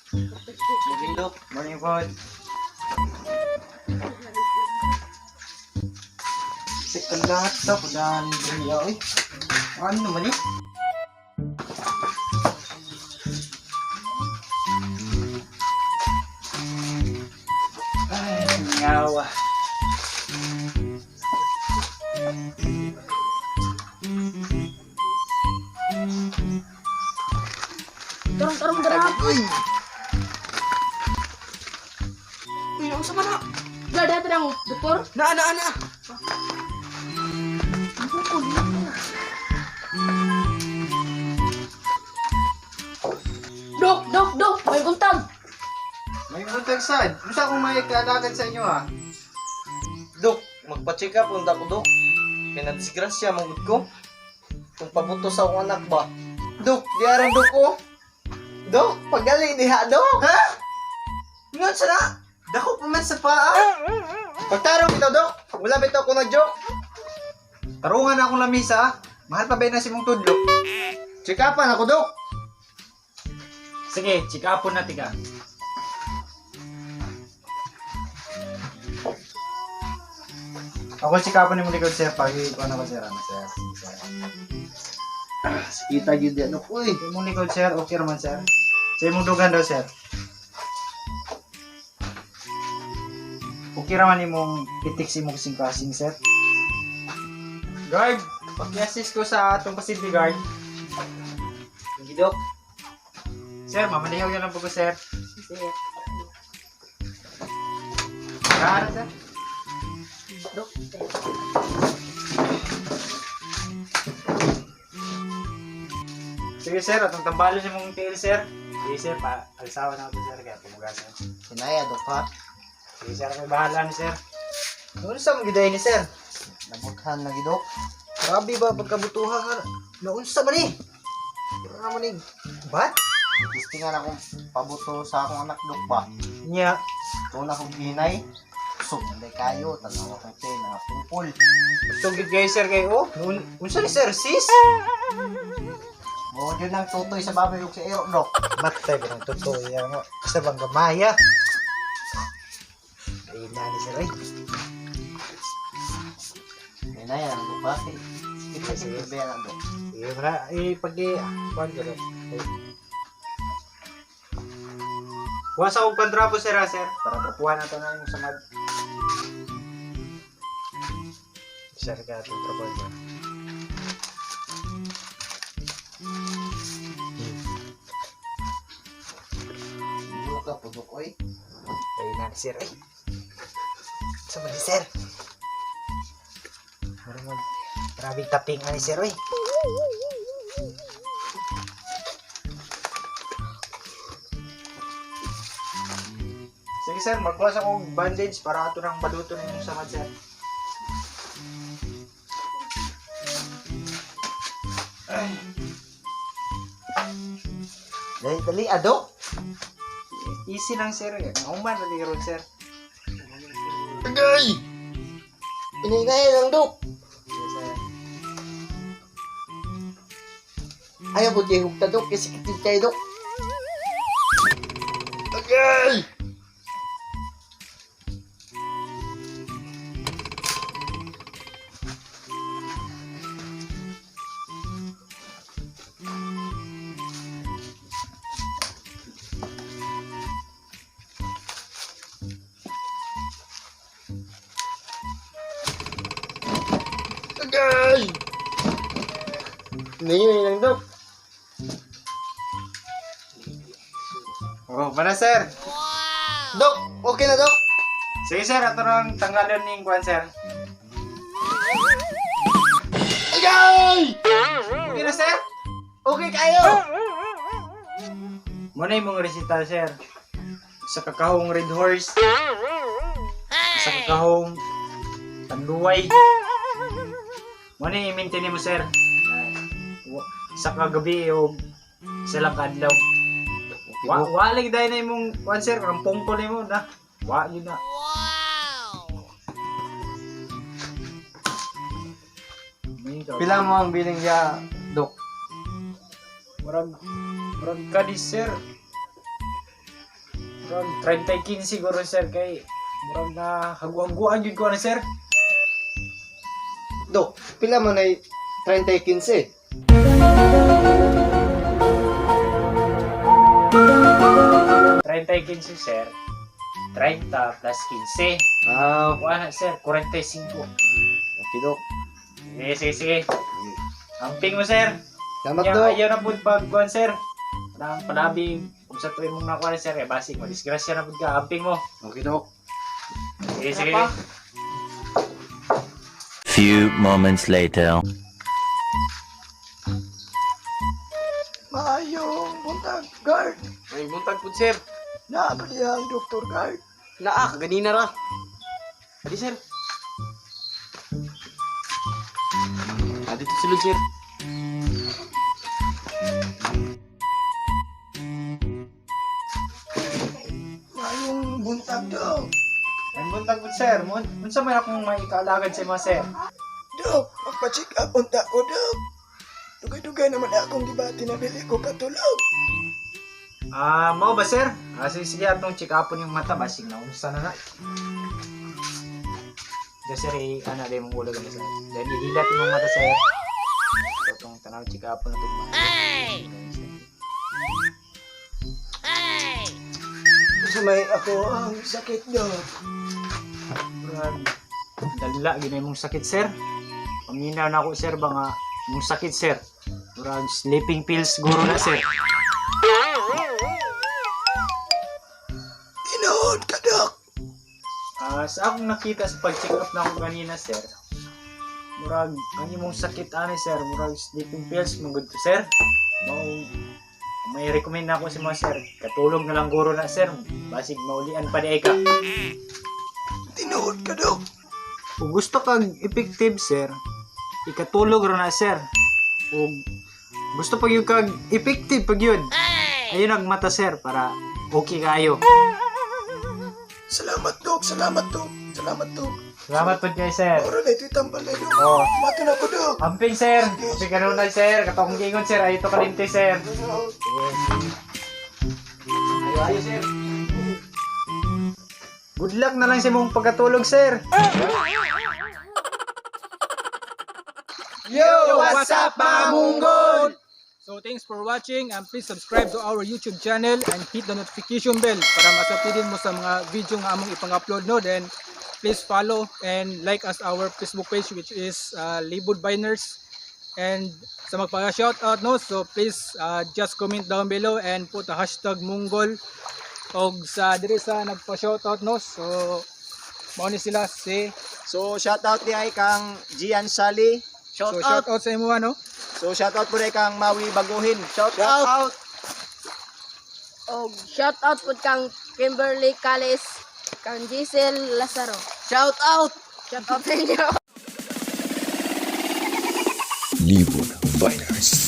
Morning, Dok. Morning po. Sikalat sa kudan diriya oy. Ano man eh? Ay, ngawa. Tarong tarong dara. Uy! Uy, unsa man na? Dara dara mo, doktor. Na na na. Dok, dok, dok, may buntag. May buntag sad. Unsa kung may kalakad sa inyo ha? Dok, magpa-check up unta ko, Dok. Kay nadisgrasya man gud ko. Kung pabuto sa akong anak ba. Dok, di aran dok oh. Dok, pagaling diha, Dok. Ha? Ingon sa na? Dako pa man sa paa. Pagtarong ito, Dok. Wala bitaw ko nag-joke. Tarungan na akong lamisa. Mahal pa ba na si mong tudlo? Check upan ako, Dok. Sige, check upon na tika. Ako check upon ni mo likod sir. Pag ikuan ako sir. Ano sir? Sige, sir. Kita gyud di ano uy. Sa imong likod sir, okay raman sir. Sa imong dugan daw sir. Okay raman imong pitik sa imong kasing sir. Guard, pag-assist ko sa atong pasilbi guard. Sige, Dok. Sir, mamalihaw yan lang po ko sir. Sir. Kaara sir. Dok. Sige sir, atong tambalo sa imong tiil sir. Sige sir, pa alsawan na ako sir kaya pumugasan. Hinaya, Dok ha. Sige sir, ako bahala ni sir. Naunsa man gyud ni sir? Nabuthan lagi, Dok. Grabe ba pagkabutuhan nga. Naunsa man eh? Wala naman eh. Bat? Gusto nga na akong pabuto sa akong anak, Dok ba? Nya. Tuna kong ginay. So, hindi kayo. Tanawa kong te, nangapungkol. Tugid kayo sir kayo. Oh, unsa ni sir sis? Mo yun ang tutoy sa baboy ug sa iro, Dok. Matay ba ng totoo yan mo? Basta bang gamaya? Ayun na ni sir ay. Hinaya ang Dok ba? Sige, sige, sige, lang, Dok. Sige mo na. Eh, pag pag gano'n. Kuha sa akong pantrapo sir ha, sir. Para trapuhan nato na yung samad. Sir ka itong trapo sir. Hindi ka po, Dok, oy. Ayun na ni sir ay. Sama ni sir. Mura mag grabe taping ani sir oy. Sige sir, magkuha sa akong bandage para ato nang baluto na yung samad sir. Dali, dali, ah, Dok. Easy lang sir, eh. Nauman na ron sir. Agay! Inahinaya lang, Dok. Sige sir. Ayaw po, di hugta, Dok. Kasi kitid kayo, Dok. Agay! Agay! Inahinaya lang, Dok. Oh, mana sir. Dok, okay na, Dok. Sige sir, ato nang tanggalon ning kuan sir. Agay! Okay na sir. Okay kayo! Muna yung mga resita, sir. Sa kakahong Red Horse. Sa kakahong Tanduay. Muna yung i-maintain mo, sir. Sa kagabi o sa lang kaadlaw. Okay, Wa, Dok. wa lagi dahil na imong kuan sir, ang pungko nimo na. Wa yun na. Wow. Pila mo ang biling niya, Dok? Murag murag ka di sir. Murag 30-15 siguro, sir, kay murag na hagu-haguan yun ko ano, sir. Dok, pila man ay 30-15? 30-15, sir. 30 plus 15. Ah, Kuha na, sir. 45. okay, Dok. Sige, sige, sige. Amping mo, sir. Salamat, Kaya Dok. ayaw na po pag kuhan, sir. Nang palabi, kung sa tuwing mong nakuha ni sir, eh, basig, madisgrasya na po ka. Amping mo. Okay, Dok. Sige, sige. Pa. Few moments later. Maayong buntag, guard. May buntag po, sir. Naa ba diha ang doktor, guard? Naa, kaganina ra. Adi, sir. Ah, dito sulod, sir. Maayong buntag, Dok. Ang buntag po, sir. Unsa man akong may kaalagad sa mga sir? Dok, magpa-check up unta ko, Dok. Dugay-dugay naman akong gibati na dili ko katulog. Ah, mao ba, sir? Ah, sige, sige, atong check upon yung mata, basig na. Unsa na na. Diyan, sir, eh, ano, dahil mong ulo ganun, sir. Then, ihilat yung mata, sir. So, itong tanaw, check upon na itong mata. Sa may ako ang sakit, Dok. Murag, dala, ginay mong sakit, sir. Paminaw na ako, sir, ba nga, mong sakit, sir. Murag, sleeping pills, guro na, sir. Tinuod ka, Dok. Ah, sa akong nakita sa pag-check up na ako kanina, sir. Murag, ang imong sakit ani, sir, murag sleeping pills, mangod to, sir. Mao may recommend na ako sa mga sir. Katulog na lang guro na, sir. Basig maulian pa di ay ka. Tinuod ka, Dok. Kung gusto kag effective, sir, ikatulog ra na, sir. Ug gusto pag yun kag effective pag yun. Ayun ang mata, sir, para okay kayo. Salamat, Dok. Salamat, Dok. Salamat, Dok. Salamat po kayo, sir. Oro na ito'y tambal na, Dok. Oh. Mato na ko, Dok. Amping, sir. Amping kanunay, sir. Katong gingon, sir. Ay, ito kalimti, sir. Ayo, ayo, sir. Good luck na lang sa imong pagkatulog, sir. Yo, what's up, mga munggol? So thanks for watching and please subscribe to our YouTube channel and hit the notification bell para masapilin mo sa mga video nga among ipang-upload, no. Then please follow and like us our Facebook page, which is Libod Biners. And sa magpa-shoutout, no, so please just comment down below and put the #Munggol og sa diri sa nagpa-shoutout, no. So mao ni sila si So shoutout di ay kang Gian Sali. Shout so out. shoutout sa imo, ano. So shoutout po rin kang Maui Baguhin. Shout out. Og shout out po kang Kimberly Cales, kang Giselle Lazaro. Shout out. Shout out sa inyo. Libon Viners.